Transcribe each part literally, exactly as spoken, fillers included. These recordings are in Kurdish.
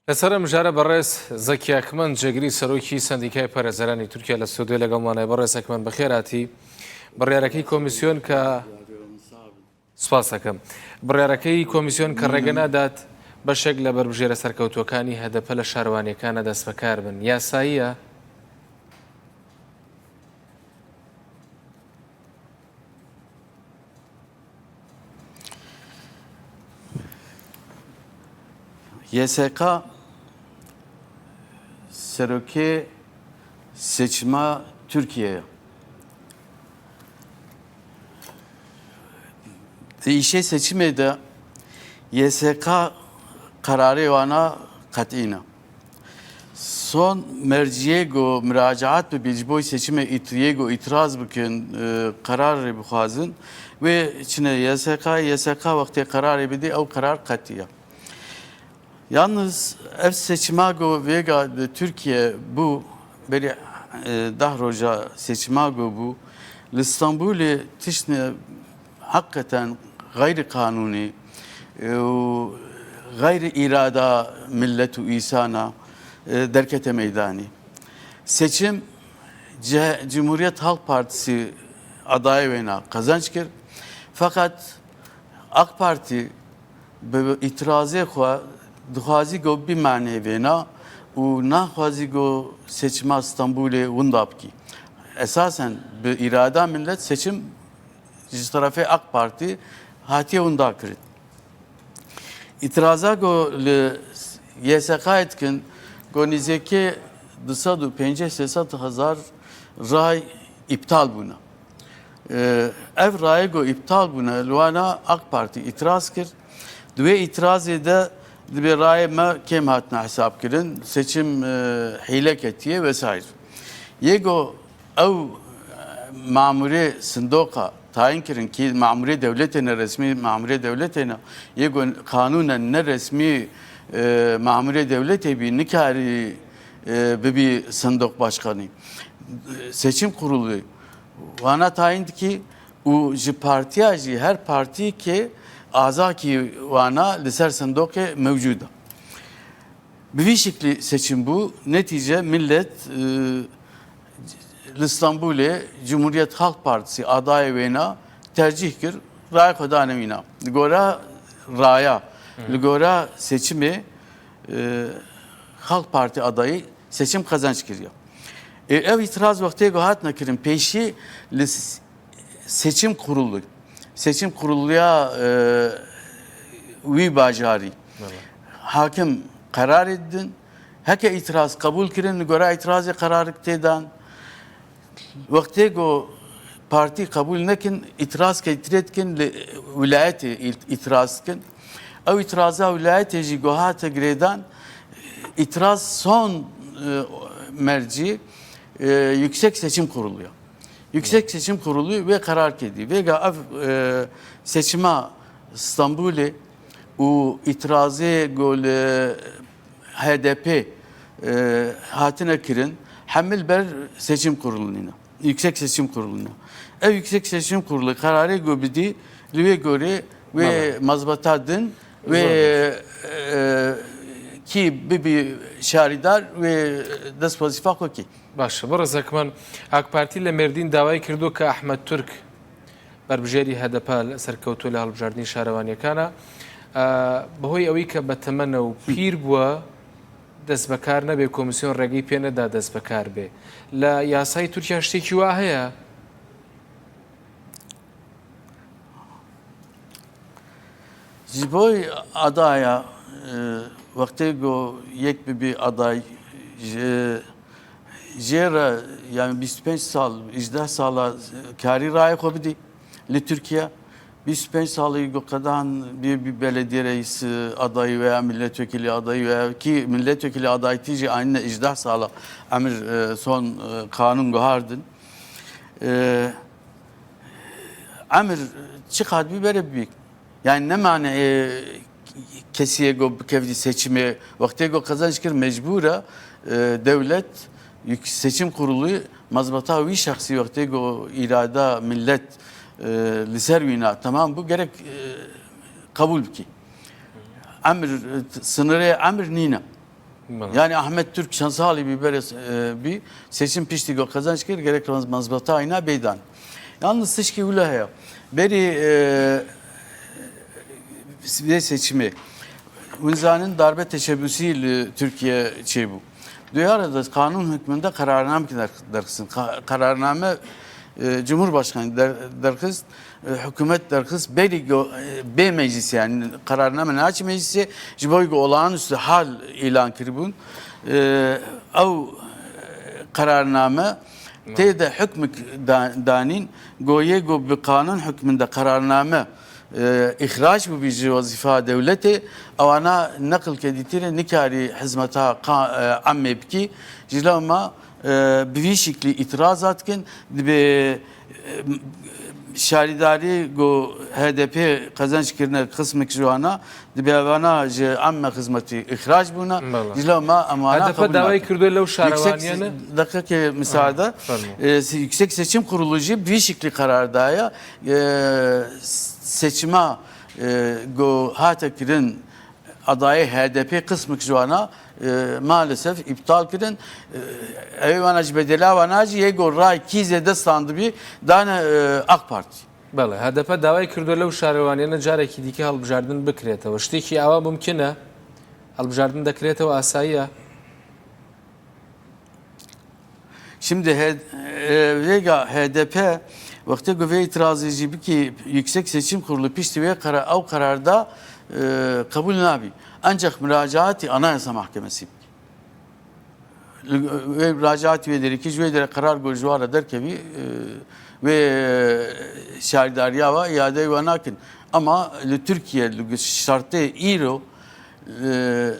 لەسەر ئەم ژارە بەڕێز زەکی ئەکمەن، جێگری سەرۆکی سەندیکای پارێزەرانی تورکیا لە ستۆدیۆ لەگەڵمانە. بەڕێز ئەکمەن، بەخێر هاتی. بڕیارەکەی کۆمیسیۆن کە، سپاس دەکەم، بڕیارەکەی کۆمیسیۆن کە ڕێگە نادات بەشێک لە بەربژێرە سەرکەوتووەکانی هەدەپە لە شارەوانیەکانە دەست بەکار بن، یاساییە؟ Y S K serokê seçima Tirkiyeyê ye. Di îşê seçimê de Y S K qerarê wana qetî ne. Son merciyê ku miracaat bibî ji bo seçimê ît-, yê ku îtiraz bikin, e, qerarê bixwazin, wê çine Y S K, Y S K wextê qerarê bidî, ew qerar qetî ye. Yalnız ev seçima ku vêga li Tirkiye bû, berî, e, deh roja seçima ku bû, li Stenbolê tiştine heqeten xeyrî qanûnî, e, û xeyrî îrada millet û îsana, e, derkete meydanî. Seçim Ce-, Cumhuriyet Halk Partisi adayê wêna qezenc kir. Feqet AK Partî bi îtirazê xwe dixwazî ku bimane vêna û naxwazî ku seçima Stenbolê winda bikî. Esasen bi îrada millet seçim ji terefê AK Partî hatiye winda kirin. Îtiraza ku li Y S K'yê dikin, ku nîzêkê du sed û pêncî sê sed hezar ray îptal bûne. Ev rayê ku îptal bûne, li wana AK Partî îtiraz kir. Di wê îtirazê de dibê rayê me kêm hatine hesabkirin, seçim, e, hîle ketiye vesaire. Yê ku ew, e, mamûrê sindoqa tayin kirin, kî mamûrê dewletê ne, resmî mamûrê dewletê ne, yê ku qanûnen ne resmî, e, mamûrê dewletê bî, nikarî, e, bibî sindoq başkanî. Seçim Kurulu wana tayin dikî û ji partiya jî, her partîkê azakî wana li ser sindoqê mewcûd e. Bi vî şiklî seçim bû. Netîce millet, e, li Stenbolê Cumhuriyet Halk Partisi adayê wêna tercîh kir, rayê xwe dane wîna. Li gora raya, Hı. li gora seçimê, e, Halk Parti adayî seçim qezenc kiriye. E, ev îtiraz wextê ku hatine kirin pêşî li s-, Seçim Kurulu, Seçim Kuruluya, e, wî bajarî Belê. hakim qerarê didin. Heke îtiraz qebûl kirin, li gora îtirazê qerarik tê dan. Wextê ku partî qebûl nekin, îtiraz kê tirê dikin li wilayetê îl-, îtiraz dikin. Ew îtiraza wilayetê jî ku hate girêdan, îtiraz son, e, mercî, e, Yüksek Seçim Kurulu ya. Yüksek Seçim Kurulu wê qerar kedî. Vêga ev, e, seçima Stenbolê û îtirazê ku li H D P, e, hatine kirin, hemil ber Seçim Kurulu nîne. Yüksek Seçim Kurulu nîne. Ev Yüksek Seçim Kurulu qerarê ku bidî, li wê gorê wê Belê. mazbeta din, wê, Zor. e, kî bibî şarîdar, wê dest wezîfa xwe kî. باش، بەڕێز ئەکمەن، ئاک پارتی لە مێردین داوای کردووە کە ئەحمەد تورک، بەربژێری هەدەپە، سەرکەوتووە لە هەڵبژاردنی شارەوانیەکانە. ئە، بەهۆی ئەوەی کە بەتەمەنە و پیر بووە، دەست بەکار نەبێ، کۆمیسیۆن ڕێگەی پێ نەدا دەست بەکار بێ. لە یاسای تورکیا شتێکی وا هەیە؟ Ji bo adaya, e, wextê ku yek bibî aday, ji, jê re, yani bîst û pênc sal, îjdeh sala karî rayê xwe bidî li Tirkiye. Bîst û pênc salî ku qedan bî, bî belediye reîs adayî veya milletvekilî adayî veya kî milletvekilî adayîtî jî anîne îjdeh sala emir, e, son, e, kanûn guhardin. E, Emir çiqad bî bere bî. Yani ne mane, e, kesiyê ku bikevdî seçimê, wextê ku qezenc kir mecbûr e, e, dewlet, yük-, seçim kurulu mazbata wî şexsî wextê ku îrada millet, e, li ser wîna temam bû, gerek, e, qebûl bikî. Emir, e, sınırê emir nîne. Bela. Yani Ahmet Türk çend salî bî berê, e, bî seçim piştî ku qezenç kir, gerek mez-, mezbeta îna beydan. Yalnız tişkî wile heye. Berî, e, vê seçimê, hûn zanin darbe teşebbüsî li Tirkiye çêbû. Duyara da kanun hükmünde kararname der-, derxistin. Ka-, kararname, e, Cumhurbaşkanı der-, derxist, e, hükümet derxist, berî go-, e, bê meclis yani kararname naçî meclisê, ji bo ku olağanüstü hal îlan kiribûn. E, ew, e, kararname tê de hükmük da-, danîn, goyê ku bi kanun hükmünde kararname e, îxrac bûbî ji wezîfa dewletê, ewana neqilke dîtîne nikarî hizmeta qa-, e, emmê bikî. Ji lewma, e, bi vî şiklî îtiraza dikin, dibê, e, şarîdarî ku H D P qezenç kirine qismek ji wana, dibê evana ji emme xizmetî îxrac bûne. Bela. Ji lewma em wana H D P qebûl dawayî nakin. Kirdo lew Yüksek şarewaniyane. Se-, dakikekê müsaade. Fermo. E, se-, Yüksek Seçim Kurulu jî bi vî şiklî karar daye. E, seçima, e, ku hate kirin adayê H D P qismik ji wana, e, maalesef îptal kirin. E, ew wana ji bedela wana jî yê ku ray kî zêde standibî dane, e, AK Partî. Belê, H D P dawayî kirdo lew şarewaniyane carekî dîkî hilbijartin bikiretîne. Ştêkî awa mumkin e? Hilbijartin dikiretîne, asayî ye? Şimdi H-, e, vêga H D P wextê ku vê îtirazê jî bikî Yüksek Seçim Kurulu piştî wê qera-, ew qerar da, e, qebûl nabî. Ancak muracaatî Anayasa Mahkemesi bikî. Li, wê muracaatî wê derê kî ji wê derê qerar ku ji wan re derkevî, e, wê, e, şaredariya wa îadeyê wa nakin. Ama li Tirkiye li şertê îro, e,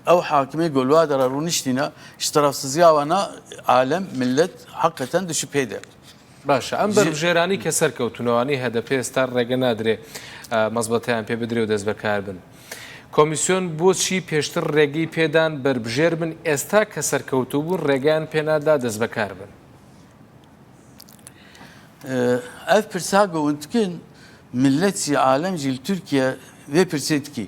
ew hakimê ku li wa dera rûniştîne, ji tarafsiziya wana alem, millet hakikaten di şüphê de. Baş e. Em Ji- berbijêranî ke serkewtûne, wanî H D P êsta rêge nadire, e, mezbeteyan pê bidire û dest bi kar bin. Komîsyon bo çî pêştir rêgî pê dan berbijêr bin, êsta ke serkewtû bûn rêgeyan pê nada dest bi kar bin? Ee, ev pirsa ku hûn dikin, millet jî, alem jî li Tirkiye vê pirsê dikî.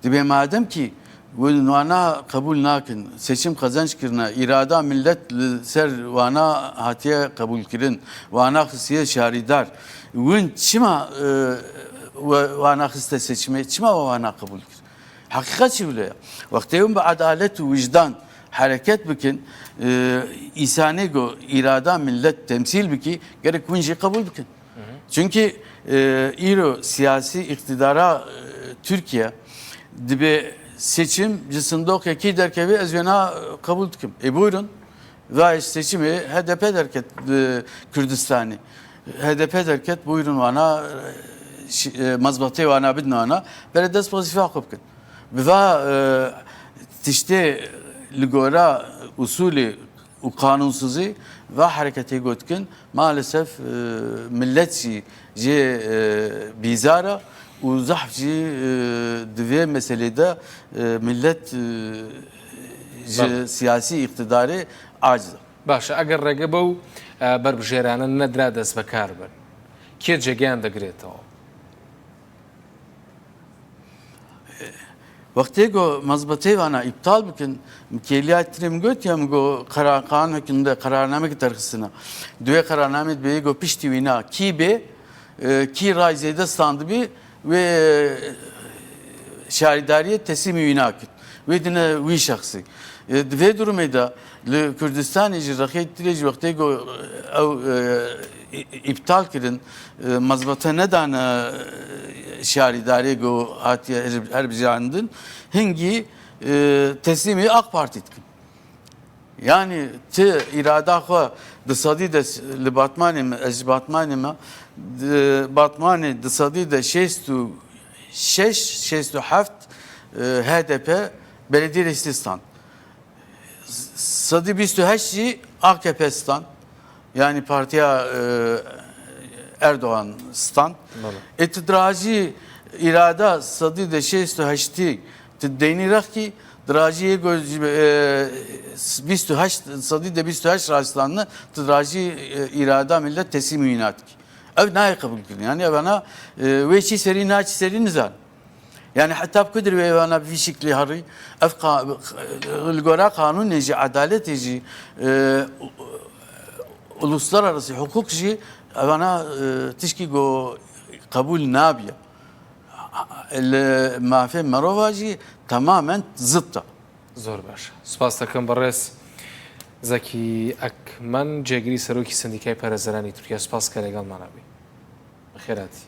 Dibê madem kî hûn wana qebûl nakin, seçim qezenç kirine, îrada millet li ser wana hatiye qebûlkirin, wana xistiye şarîdar, hûn çima, e, we-, wana xiste seçimê, çima we wana qebûl kir? Heqîqet jî wile ye. Wextê hûn bi edalet û wijdan hereket bikin, e, îsanê ku îrada millet temsîl bikî, gerek hûn jî qebûl bikin. Hı hı. Çünkü, e, îro siyasî îqtidara, e, Tirkiye dibê seçim ji sindoqekî derkevê, ez wêna, e, qebûl dikim. E, buyurun. Va ji seçimê H D P derket, e, Kurdistanê. H D P derket, buyurun wana, e, şi-, e, mezbatê wana bidin wana. Bere dest wezîfa xwe bikin. Bi va, e, tiştê li gora usulê û qanunsizî va hereketê gotikin, maalesef, e, millet jî jê, e, bîzar e û zehf jî, e, di vê meselê de, e, millet, e, ji Belê. siyasî îqtidarê aciz e. Baş e, eger rêge bew, e, berbijêrane nedira dest bi kar bin, kê cegeyan digirêtewê? Wextê ku mezbetê vana îptal bikin, kêliya tirê min got ya, min got qera-, qanûn hükmünde kararnamekî derxistine. Di wê kararnamê dibê ku piştî wîna kî bê, e, kî ray zêde standibî, wê, e, şarîdariyê teslîmî wîna kir. Wê dine wî şexsî. E, di vê durumê de li Kurdistanê jî rexê tirê jî wextê ku ew, e, î-, îptal kirin, e, mezbete nedane, e, şarîdarê ku hatiye her-, herbijandin, hingî, e, teslîmî AK Partî dikin. Yani ti îrada xwe di sedî de s-, li Batmanê me, ez ji Batmanê me, di Batmanê di sedî de şêst û şeş, şêst û heft, e, H D P belediyê listê stand. S-, sedî bîst û heşt jî A K P stand. Yani partiya, e, Erdoğan stand. Bele. E, tu dirajî îrada sedî de şêst û heştî tu deynî rexkî, dirajî yê go-, e, bîst û heşt, sedî de bîst û heşt rajistandine, tu dirajî, e, îrada millet teslîmî wîna dikî. Ev nayê qebûl kirin. Yani ev ana, e, wê çî serî, na çî serî nizan. Yani heta bi ku derê evana bi vî şiklî herî, ev qa-, li gora qanûnê jî, edaletê jî, e, uluslararası hukuk jî evana, e, tişkî ku qebûl nabiye. Li mafê merova jî temamen zıt e. زۆر باش. سوپاس دەکەم بەڕێز زەکی ئەکمەن، جێگری سەرۆکی سندیکای پارێزەرانی تورکیا. سوپاس کە لەگەڵمانە بووی. بەخێراتی.